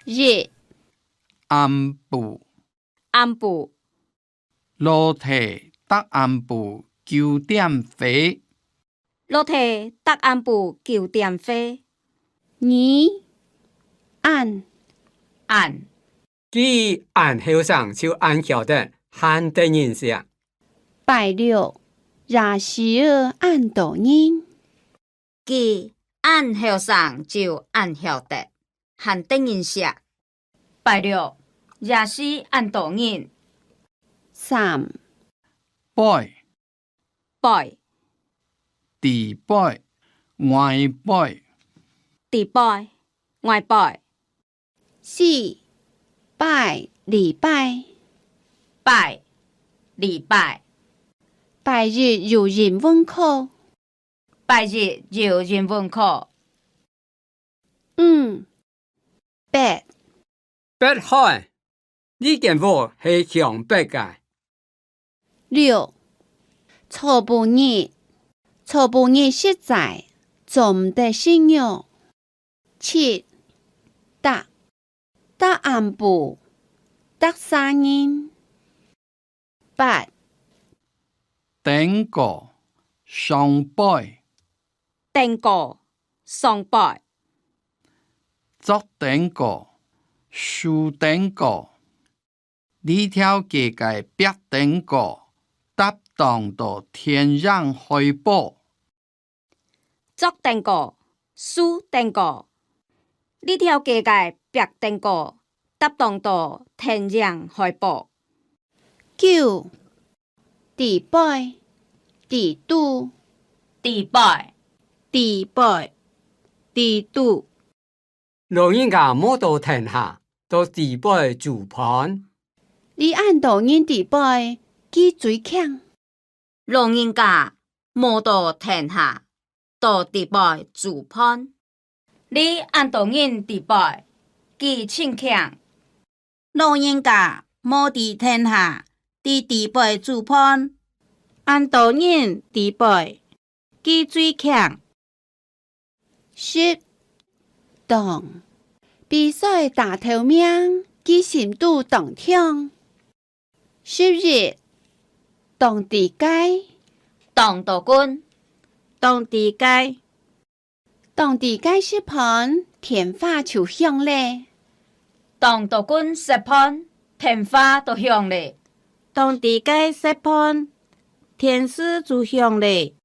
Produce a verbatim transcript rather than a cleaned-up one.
一、暗晡。暗晡。老弟逐暗晡九點回。老弟逐暗晡九點回。二、恁。恁。佢恁後生就恁曉得，還得人惜。拜六，夜市仔恁多人。佢恁後生就恁曉得，還得人惜。拜六，夜市恁多人。三、背。背。裡背、外背。裡背、外背。四、拜、禮拜。拜、禮拜。拜一有英文課。拜一有英文課。五、八。八海，這間屋係向北个。六、昨晡日。昨晡日實在做毋得食肉。七、逐。逐暗晡，逐儕人。八、頂高，上背。頂高，上背。著頂高，收頂高。這條街个壁頂高，搭當多電影海報。 著頂高，收頂高。這條街个壁頂高，搭當多電影海報。九、裡背，裡肚。裡背，裡背，裡肚。 老人家無到廳下，到裡背煮飯。這恁多人裡背，佢最慶。老人家無到廳下，到裡背煮飯。這恁多人裡背，佢盡慶。 老人家無在廳下，在裡背煮飯。恁多人裡背，佢最慶。十、當。比賽打頭名，佢心肚當暢。十一、當知該。當多近。當知該。 當知該食飯，電話就響咧。當多近食飯，電話都響咧。當知該食飯，電視就響咧。